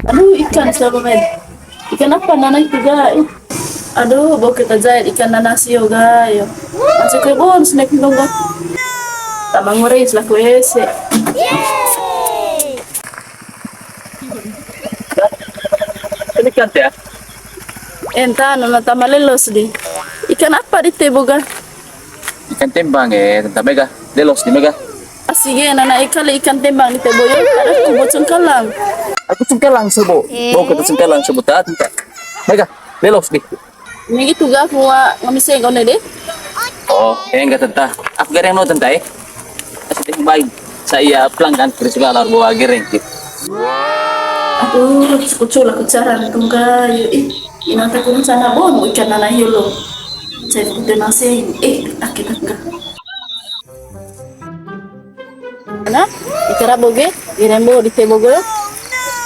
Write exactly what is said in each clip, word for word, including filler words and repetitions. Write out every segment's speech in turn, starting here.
Aduh, ikan siapa, men? Ikan apa nana itu, guys? Aduh, bau kita jahit ikan nana sio, guys. Masuk ke bon, snack dong, guys. Tak mengurai selaku ese. Ini kan ya? Enta, nana tama lelos di. Ikan apa di tebo ga? Ikan tembang, eh, tentang mega. Lelos di mega. Asik, eh, nana ikali ikan tembang di tebo, ya. Ada kubu cengkalang. Aku cengkalang sobo. Mau kita cengkalang sobo, tak, tak. Mega, lelos di. Ini gitu ga, aku wa ngamiseng one deh. Oh, eh, enggak, tentang. Aku gareng no, tentang, eh. Asik deh, baik. Saya pelanggan Chris Galar bawa gereng gitu. Aduh, kucul aku cara tunggal. Ih, inang tak kurang sana bon, ikan nana hiu lo. Saya putih masing. Eh, tak kita enggak. Nah, ikara boge, gereng bo di tebo go.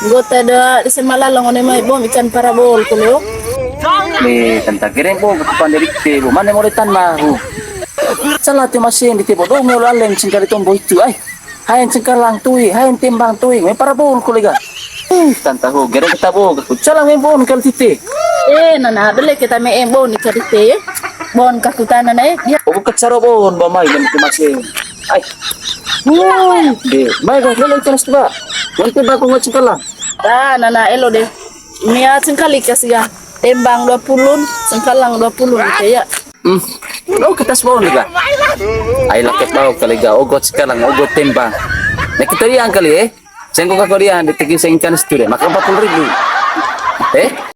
Nggo tada di semala long one mai bom ikan parabol ko leo. Ni tentang gereng bo, aku pandai di tebo. Mana mau di tanah, hu. Salah tu masing di tebo. Dong, lo aleng singkali tombo itu, ai. Haen cengkalang tui, haen tembang tui, me parabol ko lega. Ih, tanta ho, gereng kita bo, aku salah me bon kali tite. Eh, nana, bele kita me em bon kali tite. Bon kaku tanah, eh. Ya. Aku kecaro bon, ba mai, dan ke masing. Ai. Woi, de, mai ga, lele terus coba. Nanti baku nggak cengkalang. Ah, nana, elo deh. Ini ya cengkali kasih ya. Tembang dua puluh, cengkalang dua puluh gitu ya. Hmm. Oh, kita semua nih, Kak. Ai, laket bau kali, Kak. Ogot sekarang, ogot tembang. Nah, kita liang kali, eh. Sengko kak kalian di tegi sengkan situ deh. Maka empat puluh ribu. Eh?